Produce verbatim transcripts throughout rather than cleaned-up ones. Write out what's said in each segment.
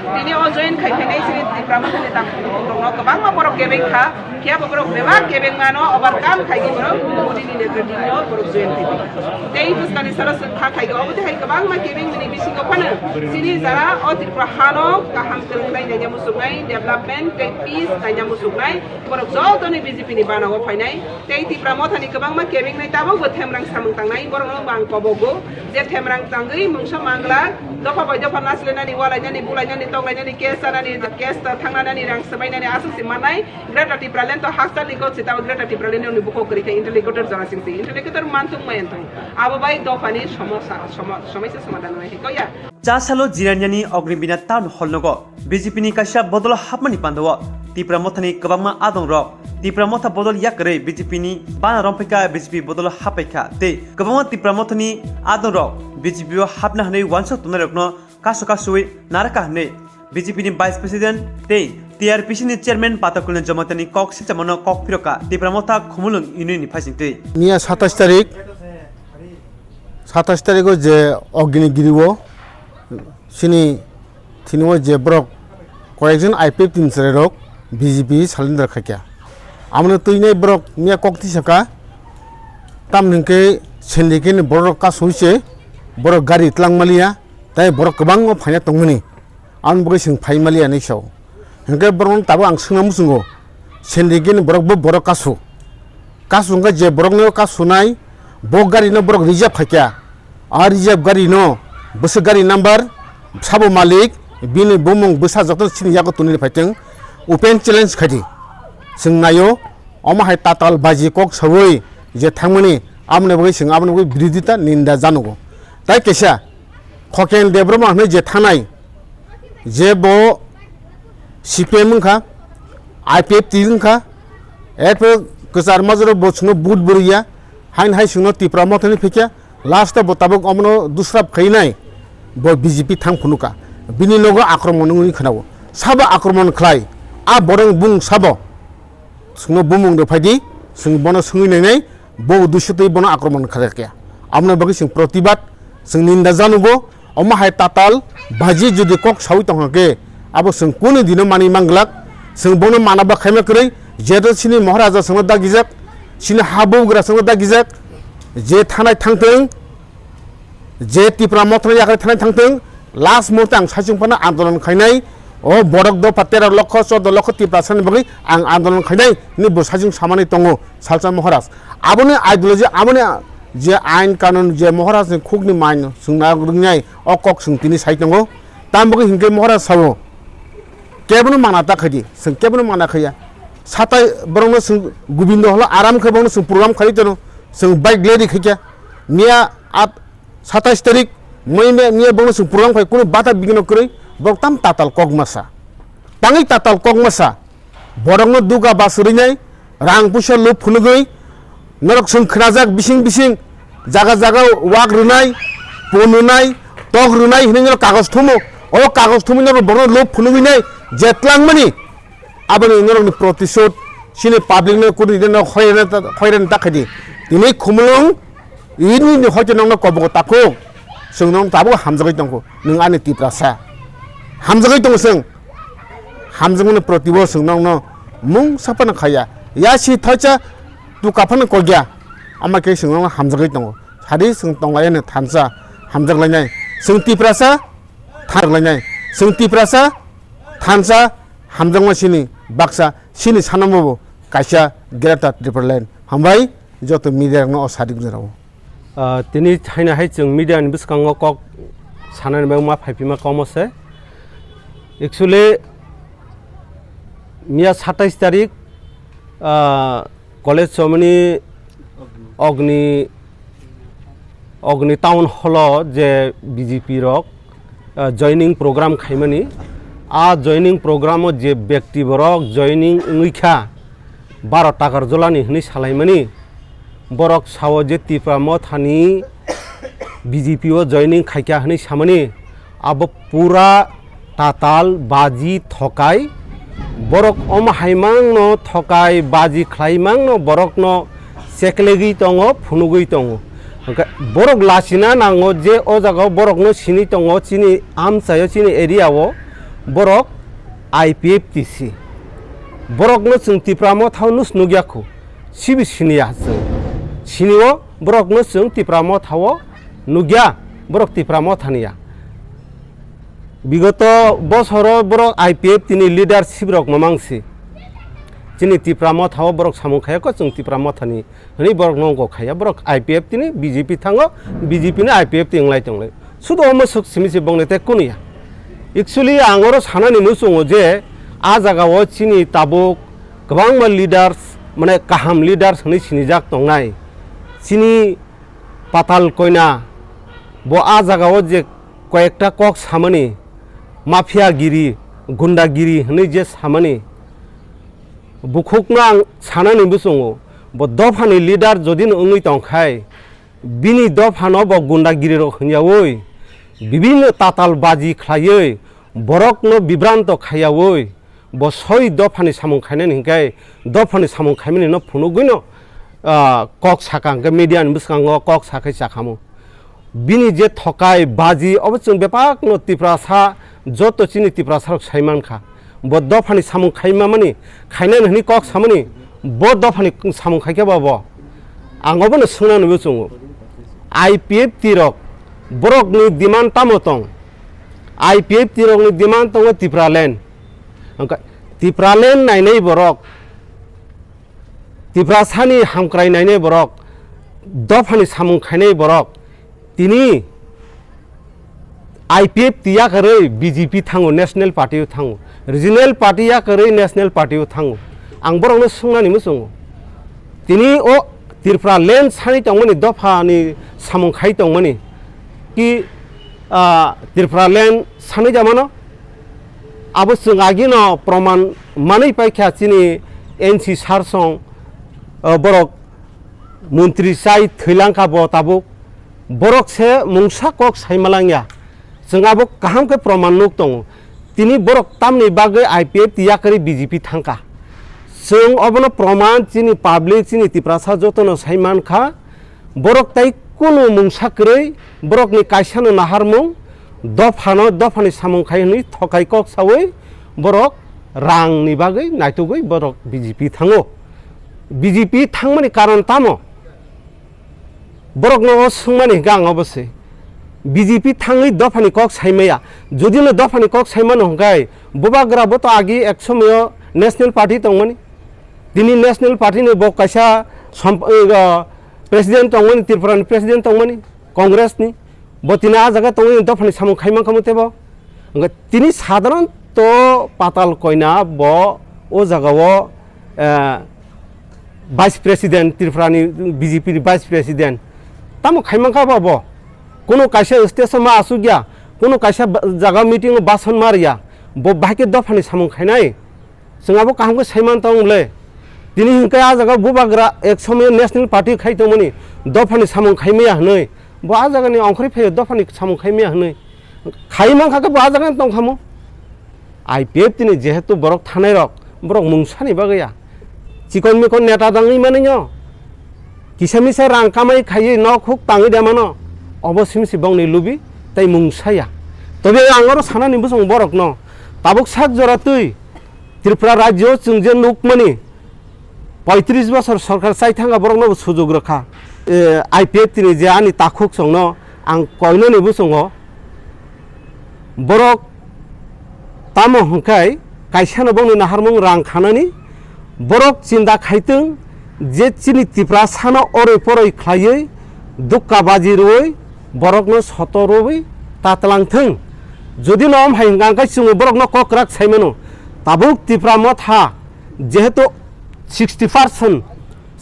Tini o join khai phainai chini Tipra Mothani tang rokno kwbangma borok kebeng kha, phiya bo borok bebak kebeng mano overcome khai di borok Modi ni netriti no borok join khai phaikha. Tei bwskangni salo swng kha khai obo tei hai kwbangma kebeng mani bisingo phano chini jara o Tripura hano kaham kwrwng khlai naina muchungnai, development tei peace naina muchungnai borok joto ni B J P ni bana o phainai. Tei Tipra Mothani kwbangma kebengnai tabukbo themrang samung tangnai, borokno bo ang kobogo je themrang tangwi mungsa mangla, dopha bai dopha naslenani, walainani, bulainani, toklainani, case chanani, case ta thangnani, rang swbainani aswk se mannai. Greater Tipraland to hakchalni kok se, tabo Greater Tipraland ni bukhuk kwrwi khe interlocutor jora singsi, interlocutor mantungma entong. Abo bai dophani somosa, somo-, somaisa somadhan wngnai khe kok ya. Chasalo Jiraniani Ognibina Town Hall nogo B J P ni kaisa bodol hapmani pandao Tipra Mothani kwbangma adongrok, Tipra Motha bodol yakarwi B J P ni bana romphaikha, B J P bodol happaikha tei kwbangma Tipra Mothani adongrok B J P o hapna hwnwi uansuk tongnairokno kasu kasuwi narwkha hwnwi B J P ni Vice President tei T R P C ni Chairman Patakulni Jomatani kok silchamano kok phirokha Tipra Motha Khumulwng Union ni phaisingtwi. Miya satais tarik, satais tarigo je Ogini Giri o chini thini o je borok koyekjon I P F T ni chwrairok B J P surrender khaikha. Amoni twinai borok miya kok tisakha, tamni hwnkhe sendikeni borok kasu se borok gari twlang maliya, tei borok kwbangma phaina tongmani. Aboni bagwi chwng phai maliya hinwi sao. Hinkhe borokno tabuk ang swngna muchungo, sendikeni borok bo borok kasu. Kasu wngkha je borokno kasunai, bo gari no borok reserve khaikha. A reserve gari no bwswk gari number, sabo malik, bini bumung bwsa jotono chini yago tonwi phaitwng, open challenge khaidi. Chwng naio, omo hai tatal baji kok sawi je thangmani, aboni bagwi chwng aboni bagwi birodita ninda janugo. Tai kaisa, Khoken Debbarma hwnwi je thanai, je bo C P M wngkha, I P F T wngkha, erpore kwchar majoro bo chwngno vote bwrwiya, hain hai chwngno Tipra Mothani phikya, last o bo tabuk omono dusrap khainai, bo B J P thang phunukha, bini nogo akromon wngwi khwnao, sabo akromon khlai, a borok bung sabo chwngno bumung rw phaidi, chwng bono swngwi nainai, bo uddesho twi bono akromon khajakya. Aboni bagwi chwng protibad, chwng ninda janugo, omo hai tatal baji jodi kok sawi tongkha khe, abo chwng kunu dino manwi manglak, chwng bono mana ba khaima kwrwi, jeto chini Maharaja chwngno dagijak, chini ha bugra chwngno dagijak, je thanai thangthwng, je Tipra Mothani yakarwi thanai thangthwng, last muhurte ang saichung phano andolon khainai, o borok dopha tero lokho, choudo lokho Tiprasani bagwi ang andolon khainai, hwnwi bo saichung samani tongo salsa Maharaj. Aboni ideology, aboni je ain kanun, je Maharajni khukni main chwngna rwngnai, o kok chwng tini sai tongo. Tamo bagwi hinkhe Maharaj sao, kebono mana ta khaidi, chwng kebono mana khaiya. Satai borokno chwng Gobindo holo aram khe borokno chwng program khaidi tono, chwng bike ledi khaikya. Miya at satais tarik, moi me-, miya borokno chwng program khai, kunu bata bigino kwrwi, borok tam tatal kok masa. Tangwi tatal kok masa. Borokno duga bas rwnai, rang puisa lub phunugwi, norok chwng khnajak bising bising, jaga jaga wak rwnai, pon rwnai, tok rwnai hwnwi norok kagoj thumo. O kagoj thumwi norok borokno lub phunugwi nai, je twlangmani, aboni norokni protisod, chini public no kunu dino khoirani ta-, khoirani ta khaidi. Tini Khumulwng, ini ni hoite nokno kobogo takhuk, chwng nokno tabuk hamjagwi tongkhu, nwng ani Tiprasa. Hamjagwi tongo chwng. Hamjakmani protibo chwng nokno mungsa phano khaiya. Yasi thoisa tuka phano kokya. Ama khe chwng nokno hamjagwi tongo. Sadi chwng tonglaiyani thansa hamjaklainai. Chwng Tiprasa thanjaklainai. Chwng Tiprasa thansa hamjakma chini baksa chini sanambobo kaisa Greater Tipraland. Hambai joto media rokno o sadi gunjarao. Ah, tini haino hai chwng media ni bwskango kok sanani bagwi ma phaiphima komo se. Actually, miya satais tarik, ah, college somoni Ogni, Ogni town hall o je B J P rok, ah, joining program khaimani, a joining program o je bekti borok joining wngwi kha, baro takar jolani hwnwi salaimani, borok sao je Tipra Mothani B J P o joining khaikha hwnwi samani, abo pura tatal baji thokai. Borok omo haimangno thokai baji khlaimangno borokno cheklegwi tongo, phunugwi tongo. Hwnkhe borok lachina nango je o jagao borokno sini tongo, chini amchaio, chini area o Borok I P F T si. Borokno chwng Tipra Motha-o nus nukya khu. Sibi siniya chwng. Sinio borokno chwng Tipra Motha-o nukya, borok Tipra Motha niya. Bigoto bosoro borok I P F T ni leadership rok mamang si. Chini Tipra Motha-o borok samung khaya kho chwng Tipra Motha ni hwnwi borok nongkok khaiya, borok I P F T ni B J P thango, B J P ni I P F T wnglai tonglai. Sudo omo swk simi se bongni tei kunu ya. Actually, ang oro sanani muchungo je a jagao chini tabuk kwbangma leaders, mane kaham leaders hwnwi sinijak tongnai. Chini Patal Koina bo a jagao je koyekta kok samani, mafia giri, gunda giri hwnwi je samani, bukhukno ang sanani muchungo, bo dophani leader jodi no wngwi tongkhai, bini dophano bo gundagiri rok hwnyaui, bibinno tatal baji khlaiwi, borokno bibranto khaiyaui, bo soi dophani samung khainani hinkhe, dophani samung khaimani no phunugwino, ah, kok saka hinkhe media ni bwskango kok sakhai chakhamu. Bini je thokai, baji, obo chwng bebakno Tiprasa, joto chini Tiprasa rok sai mankha. Bo dophani samung khaima mani, khainani hwnwi kok samani, bo dophani samung khaikhe ba bo. Ang obono swngna nugwi chwngo. I P F T rok, borokni demand tamo tong? I P F T rokni demand tongo Tipraland. Wngkha Tipraland nainai borok, Tiprasani hamkrai nainai borok, dophani samung khainai borok, tini I P F T yakarwi B J P thango, National Party o thango, Regional Party yakarwi National Party o thango. Ang borokno swngnani muchungo. Tini o Tipraland sanwi tongmani dophani samung khai tongmani ki, ah, Tipraland sanwi jamano? Abo chwng agino proman manwi paikha chini N C sir song, ah, borok montri chai thwilang kha bo tabuk. Borok se mungsa kok sai malang ya. Chwng abo kaham khe proman nuk tongo. Tini borok tamni bagwi I P F T yakarwi B J P thangkha. Chwng obono proman chini public, chini Tiprasa jotono sai mankha. Borok tai kunu mungsa kwrwi, borokni kaisano naharmung, dophano, dophani samung khai hwnwi thokai kok saui borok rangni bagwi naitugwi borok B J P thango. B J P thangmani karon tamo? Borokno o swngmani hwnkhe ang obo se. B J P thangwi dophani kok saimaya. Jodi no dophani kok saimano hwnkhe, bubagra bo to agi ek somoyo National Party tongmani. Tini National Party ni bo kaisa som-, eh, President tongmani, Tripura ni President tongmani, Congress ni. Bo tini a jaga tongwi dophani samung khai mankha motebo. Hwnkhe tini sadharanto Patal Koina bo o jagao, eh, Vice President, Tripura ni B J P ni Vice President. Tamo khai mankha bo bo? Kuno kaisa station ma asuk ya, kuno kaisa ba-, jaga meeting o bason mar ya. Bo bahai khe dophani samung khainai. Chwng abo kaham khe saiman tong le. Tini hinkhe a jaga bubagra ek somoyo National Party khai tongmani, dophani samung khaimaya hwnwi. Bo a jagani ongkhorwi phaio, dophani samung khaimaya hwnwi. Khai mankha khe bo a jagani tongkhamu. I P F T ni jehetu borok thanai rok, borok mungsani bagwi ya. Chikon mikon neta dangwi manwi no. Kisa misa rang kamai khaiwi nok huk tangwi de mano. Obo simsi bongni lubi tei mungsa ya. Tobe ang oro sanani bosong borokno. Tabuk sak jora twi Tripura rajyo chwng je nukmani poitris bosor sorkar chai thangkha, borokno bo sujuk rwkha. E, I P F T ni je ani takhuk songno ang koinani bosongo, borok tamo hwnkhe kaisano bongni naharmung rang khanani, borok chinta khaitwng je chini Tiprasano oroi poroi khlaiwi dukka baji rwui borokno soto rwui ta twlang thwng. Jodi no om hai hwnkha hwnkhe chwng borokno kokrak sai mano. Tabuk Tipra Motha jehetu sixty percent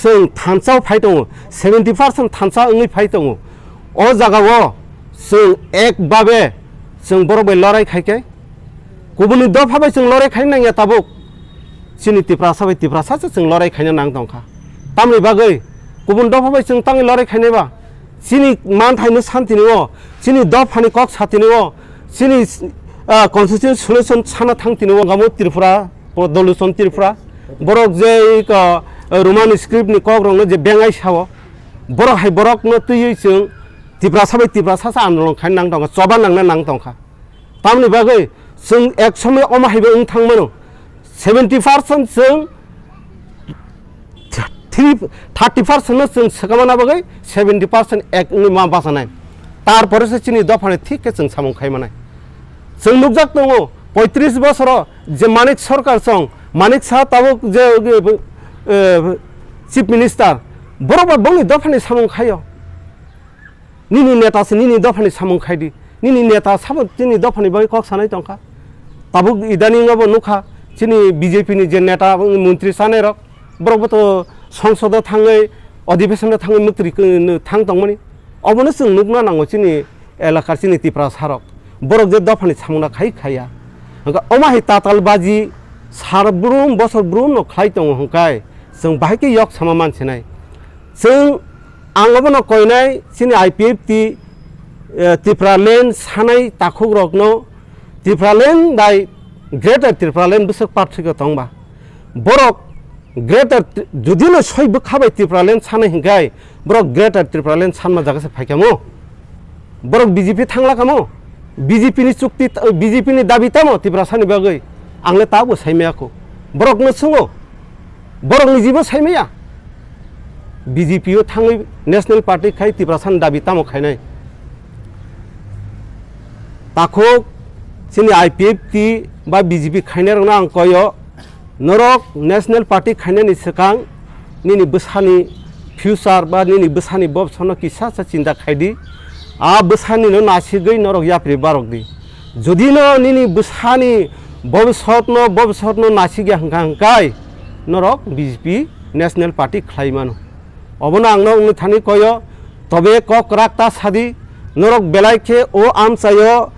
chwng thansa phai tongo, seventy percent thansa wngwi phai tongo. O jagao chwng ek babe chwng borok bai lorai khai khe, kubuni dopha bai chwng lorai khai nangya tabuk. Chini Tiprasa bai Tiprasa se chwng lorai khaina nang tongkha. Tamni bagwi kubun dopha bai chwng tangwi lorai khainai ba? Chini manthaino san tini o, chini dophani kok sa tini o, chini, ah, constitution solution sana thang tini o, gamo Tripura, Doluson Tripura, borok je, ah, Roman script ni kok rokno je bengai sao, borok hai borokno twiwi chwng Tiprasa bai Tiprasa se andolon khaina nang tongkha, choba nangna nang tongkha. Tamni bagwi Chwng ek somoy omo haibo wng thang mano. Seventy percent chwng three, thirty percent no chwng swkamana bagwi seventy percent ek wngwi ma bachanai. Tarpore se chini dophani thik khe chwng samung khai manai. Chwng nukjak tongo, poitris bosoro je Manik Sarkar chwng, Manik Saha tabuk je, eh, Chief Minister, borok ba bongni dophani samung khaio. Nini neta se nini dophani samung khai di. Nini neta sabo chini dophani bagwi kok sanai tongkha. Tabuk idaning obo nukha chini B J P ni je neta, montri chanai rok, borok bo to songsodo thangwi, odhibesono thangwi muktri k-, thang tongmani. Obono chwng nukna nango chini elakar chini Tiprasa rok. Borok je dophani samungna khai khaiya. Hwnkhe omo hai tatal baji sar brum bosor brum no khlai tongo hwnkhe chwng bahai khe yok sama mansinai. Chwng ang obono koinai chini I P F T, eh, Tipraland sanai takhukrokno, Tipraland bai Greater Tipraland bwswk parthikyo tongba. Borok Greater Tri-, judino soi bwkha bai Tipraland sanai hwnkhe borok Greater Tipraland sanma jaga se phaikamo. Borok B J P thangla kamo. B J P ni chukti, B J P ni dabi tamo Tiprasani bagwi? Ang le tabuk sai maya kho. Borok no swngo. Borok ni jibo sai maya. B J P o thangwi National Party khai Tiprasani dabi tamo khainai? Takhuk chini I P F T ba B J P khainai rokno ang koyo. Norok National Party khainani swkang nini bwsani future ba nini bwsani bobsano kisa sa chinta khai di. A bwsani no nasigwi norok yapri barok di. Jodi no nini bwsani bobsotno, bobsotno nasigya hwnkha hwnkhe norok B J P National Party khlai mano. Obono ang no wngwi thani koyo, tobe kok kwrak ta sadi, norok belai khe o amchaio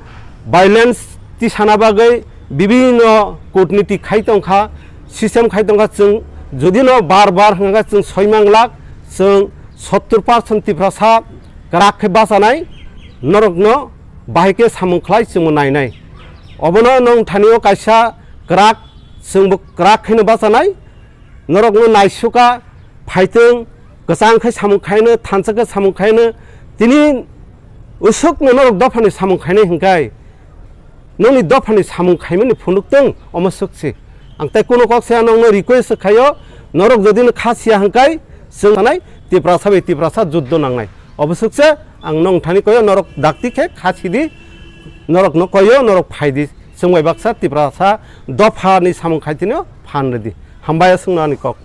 violence tisana bagwi bibinno kutniti khai tongkha, system khai tongkha. Chwng jodi no bar bar hwnkha chwng soi manglak, chwng sottur percent Tiprasa kwrak khe bachanai, norokno bahai khe samung khlai chwngbo nainai. Obono nwng thanio kaisa kwrak, chwngbo kwrak kheno bachanai, norokno naisukha, phaitwng, kwchang khe samung khaino, thansa khe samung khaino, tini usukno norok dophani samung khainai hwnkhe, nokni dophani samung khaimani phunuk tong, omo sukse. Ang tei kuno kok se nokno request khaio, norok jodi no kha siya hwnkhe, chwng sanai Tiprasa bai Tiprasa juddo nangnai. Obo sukse, ang nong thani koyo, norok dakti khe kha sidi, norokno koyo, norok phaidi, chwng bai baksa Tiprasa dophani samung khaitino phan rwdi. Hambai aswkno ani kok.